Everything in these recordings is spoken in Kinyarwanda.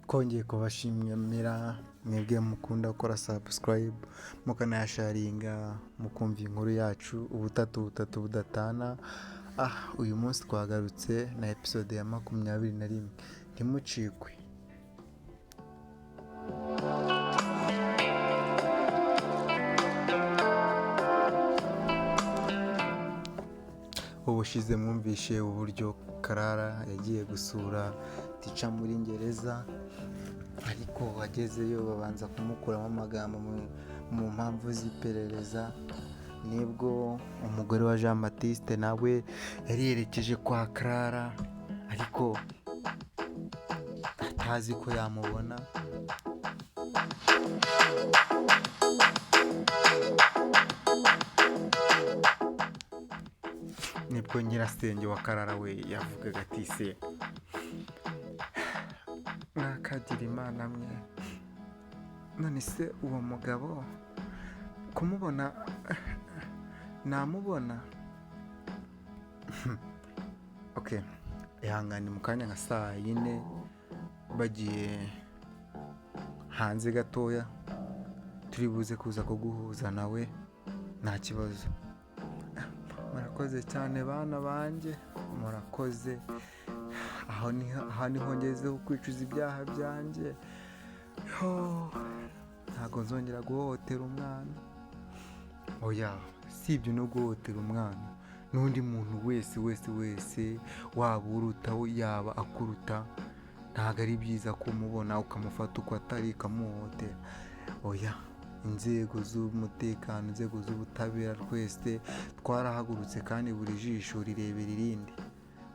Twongeye kubashimira mwebwe mukunda gukora subscribe, mukanayasharinga, mukumva inkuru yacu ubutatu butatu budatana. Uyu munsi twagarutse na episode ya 21, ntimucikwe. Ubushize mwumvishe uburyo Karara yagiye gusura Tica muri gereza, ariko agezeyo babanza kumukuramo amagambo mu mpamvu z'iperereza. Nibwo umugore wa Jean Baptiste nawe yari yerekeje kwa Karara, ariko atazi ko yamubona. Nibwo nyirasenge wa Karara we yavugaga ati: "Se mwakagira Imana mwe, none se uwo mugabo kumubona namubona?" Okay, ihangane, mu kanya nka saa 4 bagiye hanze gatoya, turi buze kuza kuguhuza nawe, nta kibazo. Murakoze cyane bana banjye, murakoze. Aha niho ngezeho kwicuza ibyaha byanjye. Ntabwo nzongera guhohotera umwana. Oya, si ibyo no guhohotera umwana, n'undi muntu wese wese wese, waba uruta yaba akuruta, ntabwo ari byiza kumubona ukamufata uko atari, ukamuhohotera. Oya, inzego z'umutekano, inzego z'ubutabera, twese twarahagurutse kandi buri jisho rirebera irindi.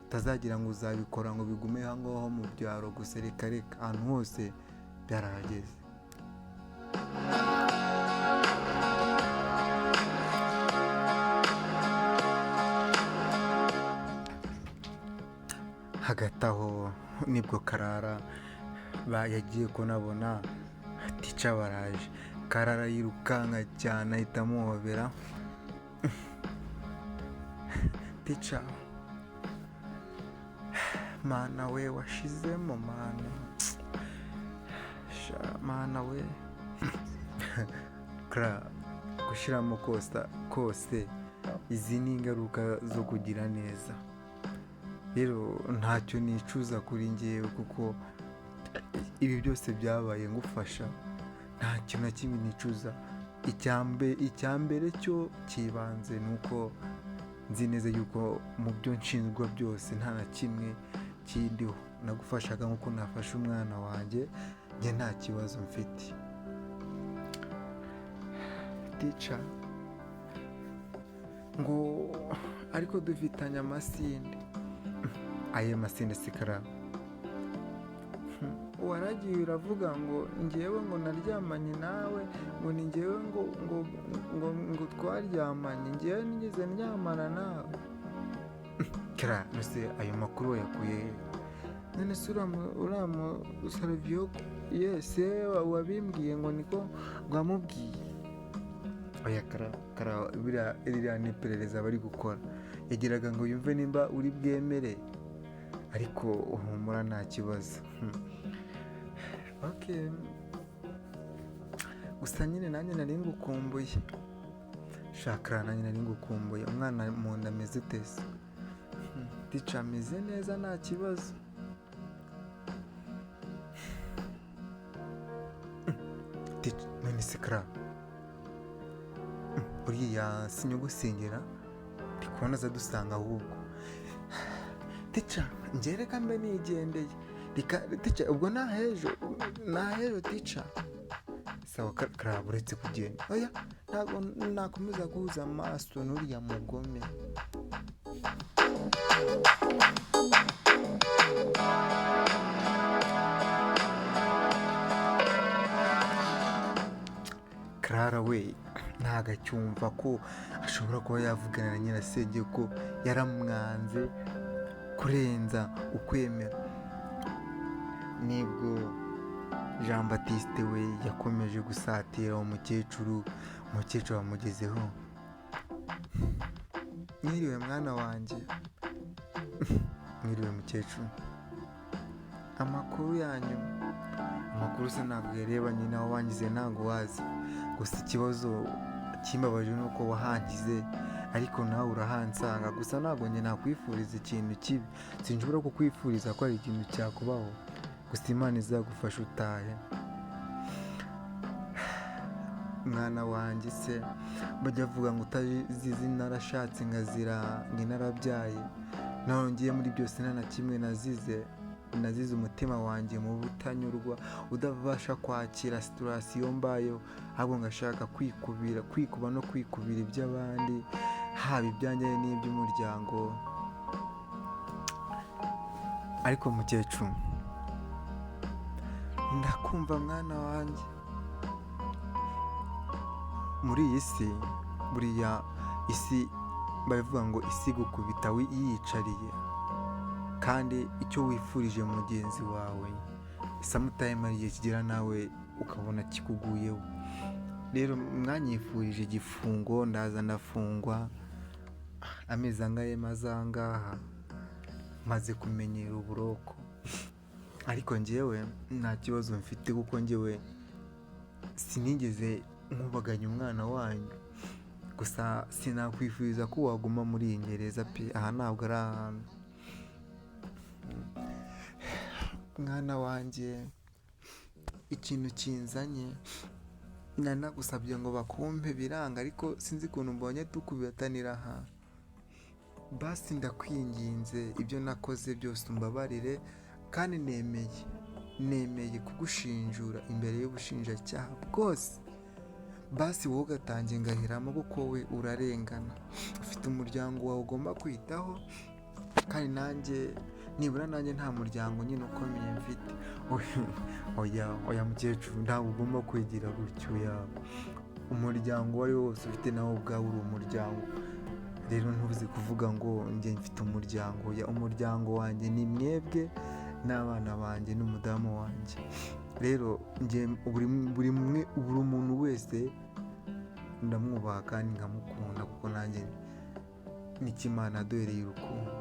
Utazagira ngo uzabikora ngo bigume aho ngaho mu byaro gusa, reka reka, ahantu hose byarahageze. Hagati aho nibwo Karara yagiye kunabona Tica baraje. Karara yirukanka cyane ahita amuhobera. Tica, mana we washizemo, mana sha, mana we. Kara, gushyiramo kose, izi ni ingaruka zo kugira neza. Rero ntacyo nicuza kuri njyewe, kuko ibi byose byabaye ngufasha, nta kintu na kimwe nicuza. Icyambere cyo kibanze ni uko nzi neza yuko mu byo nshinzwe byose nta na kimwe kindiho. Nagufashaga nk'uko nafashe umwana wanjye, njye nta kibazo mfite. Tica ngo ariko dufitanye amasinde. Ayo masinde si Karara. Waragiye uravuga ngo njyewe ngo naryamanye nawe, ngo ni njyewe ngo twaryamanye, njyewe nigeze ndyamana nawe. Kara, nose ayo makuru wayakuye he? None se uriya musaraviyo yese wabimbwiye ngo niko rwamubwiye? Oya Kara, Kara, biriya ni iperereza bari gukora, yagiraga ngo yumve nimba uri bwemere, ariko uhumura nta kibazo. Okay. Gusa nyine nanjye nari ngukumbuye. Shakara, nanjye nari ngukumbuye. Umwana mu nda ameze ute se? Tica ameze neza nta kibazo. Tica, none se Kara, uriya sinyugusengera ndi kubona aza dusanga ahubwo. Tica, njye reka mbe nigendeye. Reka tica, ubwo nahejo, nahejo tica. Sawa Kara, uretse kugenda. Oya, ntabwo nakomeza guhuza amaso n'uriya mugome. Karara we ntabwo acyumva ko ashobora kuba yavugana na nyirasenge, ko yaramwanze kurenza ukwemera. Nibwo Jean Baptiste we yakomeje gusatira uwo mukecuru, umukecuru amugezeho. Mwiriwe mwana wanjye. Mwiriwe mukecuru, amakuru yanyu? Amakuru se ntabwo yareba nyine, aho wangize ntabwo wazi. Gusa ikibazo kimbabaje ni uko wahangize, ariko nawe urahansanga. Gusa ntabwo njye nakwifuriza ikintu kibi, sinshobora kukwifuriza ko hari ikintu cyakubaho. Gusa Imana izagufasha utahe mwana wanjye. Se bajya bavuga ngo utazizi narashatse nkazira ngo narabyaye, naho ngiye muri byose nta na kimwe nazize. Nazize umutima wanjye mu butanyurwa, udabasha kwakira situwasiyo mbayeho, ahubwo ngashaka kwikubira, kwikuba no kwikubira iby'abandi, haba ibyanjye n'iby'umuryango. Ariko mukecuru, ndakumva mwana wanjye. Muri iyi si, buriya isi baravuga ngo isi gukubita yiyicariye, kandi icyo wifurije mugenzi wawe sometime hari igihe kigera nawe ukabona kikuguyeho. Rero mwanyifurije igifungo, ndaza ndafungwa amezi angahe maze aha ngaha, maze kumenyera uburoko. Ariko njyewe nta kibazo mfite, kuko njyewe sinigeze nkubaganya umwana wanyu. Gusa sinakwifuriza ko waguma muri iyi gereza pe, aha ntabwo ari ahantu. Mwana wanjye, ikintu kinzanye nari nagusabye ngo bakumpe biranga, ariko sinzi ukuntu mbonye tukubitanira aha. Basi ndakwinginze, ibyo nakoze byose umbabarire, kandi nemeye kugushinjura imbere y'ubushinjacyaha bwose. Basi wowe ugatangira ngahiramo, kuko we urarengana, ufite umuryango wawe ugomba kwitaho, kandi nanjye nibura nanjye nta muryango nyine ukomeye mfite. Oya oya mukecuru, ntabwo ugomba kwigira gutyo. Oya, umuryango uwo ari wo wose ufite nawe ubwawe uri umuryango. Rero ntuzi kuvuga ngo njye mfite umuryango. Oya, umuryango wanjye ni mwebwe n'abana banjye n'umudamu wanjye. Rero njye buri muntu wese ndamwubaha kandi nkamukunda, kuko nanjye nicyo Imana yaduhereye urukundo.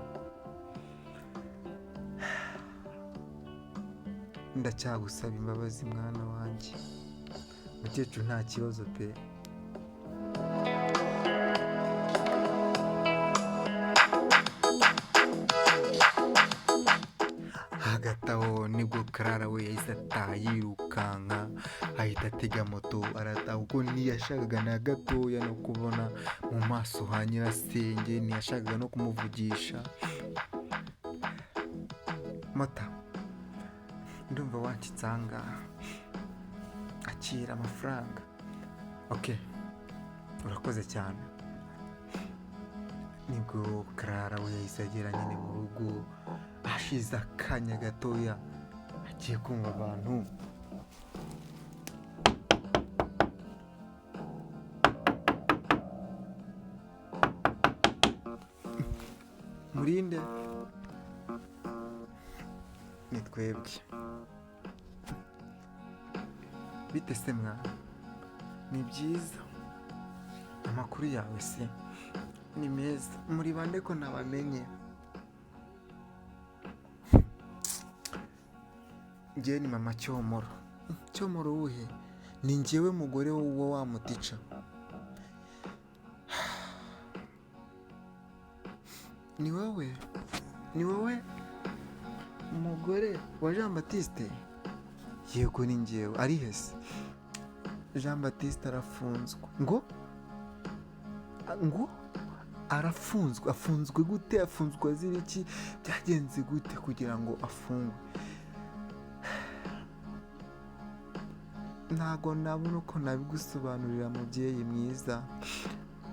Ndacyagusaba imbabazi mwana wanjye. Mukecuru nta kibazo pe. Hagati aho nibwo Clara we yahise ataha yirukanka, ahita atega moto arataha, kuko ntiyashakaga na gatoya no kubona mu maso ha nyirasenge, ntiyashakaga no kumuvugisha. Mata, ndumva wancitse aha ngaha, akira amafaranga. Ok, urakoze cyane. Nibwo Clara we yahise agera nyine mu rugo, hashize akanya gatoya agiye kumva abantu. Murinde, ni twebwe. Bite se mwana? Ni byiza. Amakuru yawe se ni meza? Muri bande ko nabamenye? Njyewe ni mama Cyomoro. Cyomoro wuhe? Ni njyewe mugore w'uwo wa mutica. Ni wowe? Ni wowe mugore wa Jean Baptiste? Yego ni njyewe. Ari he se? Jean Baptiste arafunzwe. Ngo? Ngo? Arafunzwe. Afunzwe gute? Afunzwe azira iki? Byagenze gute kugira ngo afungwe? Ntago nabona uko nabigusobanurira mubyeyi mwiza.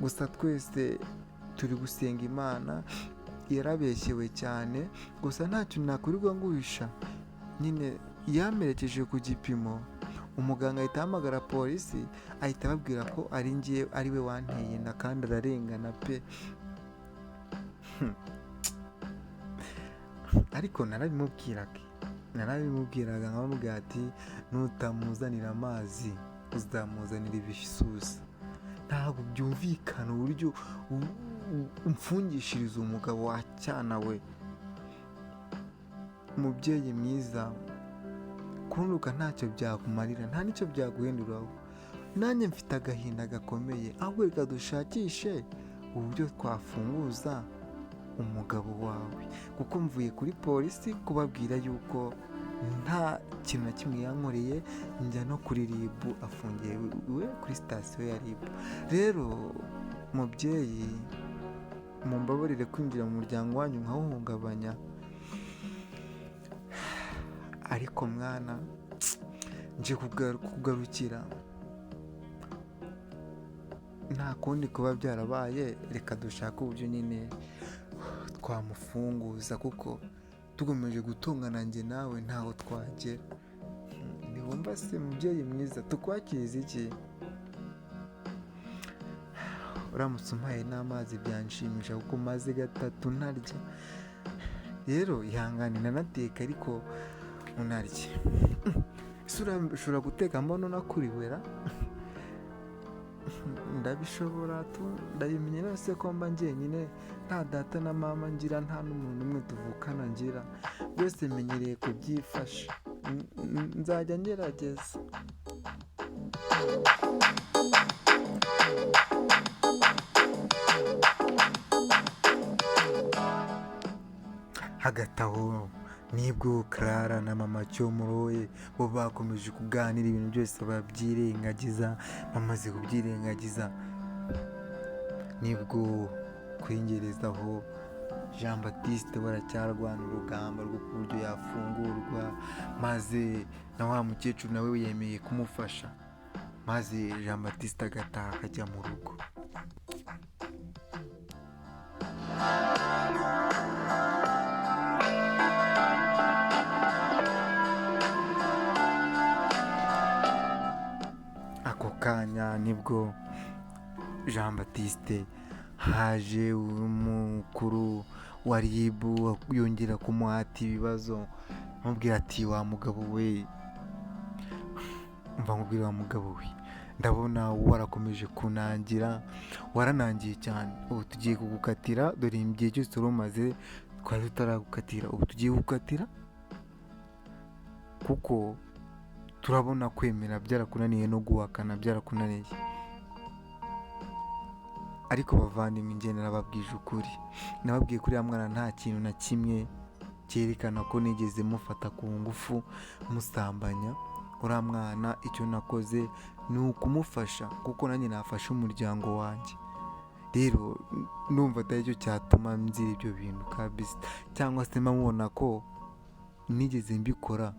Gusa twese turi gusenga Imana, yarabeshyewe cyane. Gusa ntacyo nakurirwa nguhisha, nyine yamerekeje ku gipimo, umuganga ahita ahamagara polisi, ahita ababwira ko ari njye, ari we wanteye inda, kandi ararengana pe. Ariko narabimubwiraga nkamubwira ati nutamuzanira amazi uzamuzanira ibisusa. Ntabwo byumvikana uburyo umfungishiriza umugabo wa cyana we. Umubyeyi mwiza, kuntuka ntacyo byakumarira, nta n'icyo byaguhinduraho. Nanjye mfite agahinda gakomeye, ahubwo reka dushakishe uburyo twafunguza umugabo wawe, kuko mvuye kuri polisi kubabwira yuko nta kintu na kimwe yankoreye, njya no kuri RIB, afungiwe kuri sitasiyo ya RIB. Rero mubyeyi, mumbabarire kwinjira mu muryango wanyu nkawuhungabanya, ariko mwana nje kugarukira, nta kundi kuba byarabaye, reka dushake uburyo nyine twamufunguza, kuko tugomeje gutungana njye nawe ntaho twagera. Ntiwumva se mubyeyi mwiza, tukwakiriza iki? Uramutse umpaye n'amazi byanshimisha, kuko maze 3 ntarya. Rero ihangane nanateka, ariko unarye. Ese ushobora guteka mbona unakuriwera? Ndabishobora tu, ndabimenye nose ko mba njyenyine, nta data na mama ngira, nta n'umuntu umwe tuvukana ngira, byose menyereye kubyifasha. Nzajya ngerageza. Hagati aho nibwo Clara na mama Cyomoroye bo bakomeje kuganira ibintu byose babyirengagiza. Bamaze kubyirengagiza nibwo kwingerezaho Jean Baptiste baracyarwana urugamba rwo ku buryo yafungurwa, maze na wa mukecuru nawe yemeye kumufasha, maze Jean Baptiste agataha akajya mu rugo. Ako kanya nibwo Jean Baptiste haje umukuru wa RIB yongera kumuhata ibibazo, amubwira ati wa mugabo we, mva nkubwire wa mugabo we, ndabona warakomeje kunangira, waranangiye cyane, ubu tugiye kugukatira, dore igihe cyose wari umaze twari tutaragukatira, ubu tugiye kugukatira kuko turabona kwemera byarakunaniye no guhakana byarakunaniye. Ariko bavandimwe, njye narababwije ukuri, nababwiye ko uriya mwana nta kintu na kimwe cyerekana ko nigeze mufata ku ngufu musambanya. Uriya mwana icyo nakoze ni ukumufasha, kuko nanjye nafashe umuryango wanjye. Rero ndumva atari cyo cyatuma nzira ibyo bintu kabisa, cyangwa se mubona ko nigeze mbikora,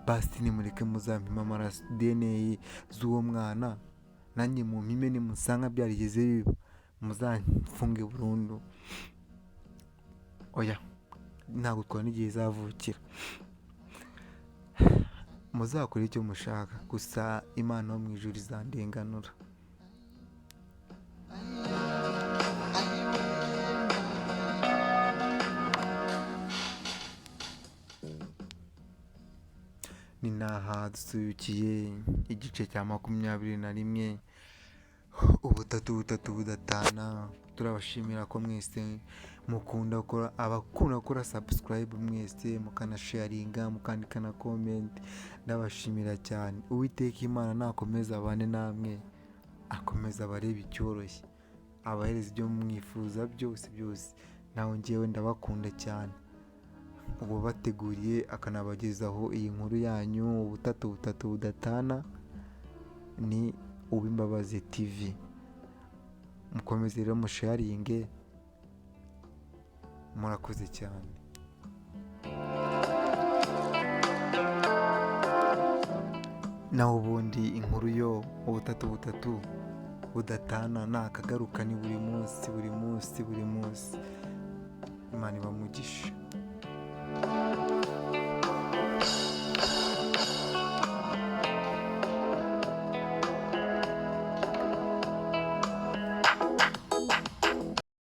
basi nimureke muzampime amaraso DNA z'uwo mwana, nanjye mumpime, nimusanga byarigeze biba muzamfunge burundu. Oya, ntabwo twabona igihe izavukira. Muzakore icyo mushaka, gusa Imana yo mu ijuru izandenganura. Ni naha dusubikiye igice cya 21, ubutatu butatu budatana. Turabashimira ko mwese mukunda gukora, abakunda gukora subscribe mwese, mukanasharinga, mukandika na comment, ndabashimira cyane. Uwiteka Imana nakomeza abane namwe, akomeza abarebe icyoroshye, abahereza ibyo mwifuza byose byose. Nawe njyewe ndabakunda cyane. Uwabateguriye akanabagezaho iyi nkuru yanyu, ubutatu butatu budatana, ni Uwimbabazi TV. Mukomeze rero musharinge, murakoze cyane. Naho ubundi inkuru yo ubutatu butatu budatana nakagaruka, ni buri munsi buri munsi buri munsi. Imana ibamugishe.